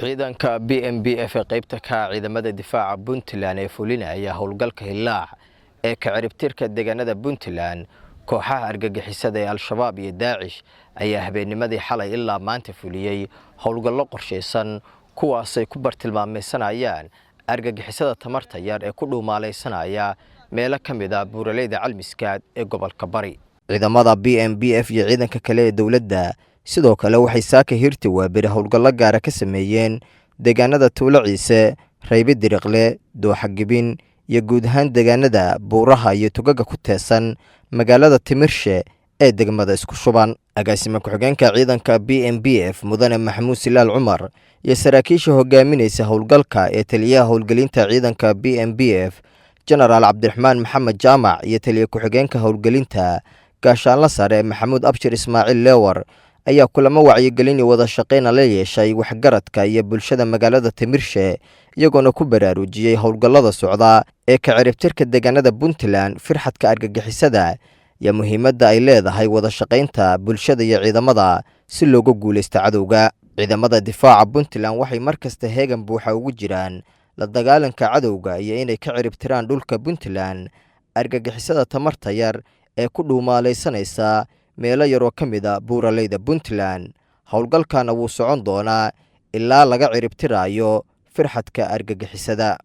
Ciidanka BMBF ee qaybta ka ah ciidamada difaaca Puntland ee fulinaya howlgalka Hillaac ee ka ciribtirka deegaanada Puntland kooxaha argagixisada ee Al-Shabaab iyo Daacish ayaa habeennimadii xalay ilaa maanta fuliyey howlgallo qorshaysan, kuwaasay ku bartilmaamaysanayaan argagixisada tamarta yar ee ku dhuumaalaysanaya meelo ka mid ah buuraleyda Calmiskaad ee gobolka Bari. Ciidamada BMBF iyo ciidanka kale ee dowladda sidoo kale waxay saaka hirti waaberi howlgallo gaara ka sameeyeen deegaanada Tuulo Ciise, Raybe Diriqle, Dooxa Gibin iyo guud ahaan deegaanada buuraha iyo togaga ku teesan magaalada Timirshe ee degmada Isku Shuban. Agaasima ku-xigeenka ciidanka BMBF Mudane Maxamuud Silaal Cumar iyo saraakiisha hogaaminaysa howlgalka ee taliyaha howlgelinta ciidanka BMBF Jenaraal Cabdiraxmaan Maxamed Jaamac iyo taliye ku-xigeenka howlgelinta Gaashaanla Sare Maxamuud Abshir Ismaaciil Leewar ayaa kulamo wacyigelin iyo wada shaqeyna la yeeshay waxgaradka iyo bulshada magaalada Timirshe, iyagoona ku baraarujiyey howlgallada socda ee ka ciribtirka deegaanada Puntland firxadka argagixisada iyo muhiimadda ay leedahay wada shaqaynta bulshada iyo ciidamada si looga guulaysto cadowga. Ciidamada difaaca Puntland waxay mar kasta heegan buuxa ugu jiraan la dagaalanka cadowga iyo inay ka ciribtiraan dhulka Puntland argagixisada tamarta yar ee ku dhuumaalaysanaysa meelo yaroo ka mid a buuraleyda Puntland. Howlgalkana wuu socon doonaa ilaa laga ciribtiraayo firxadka argagixisada.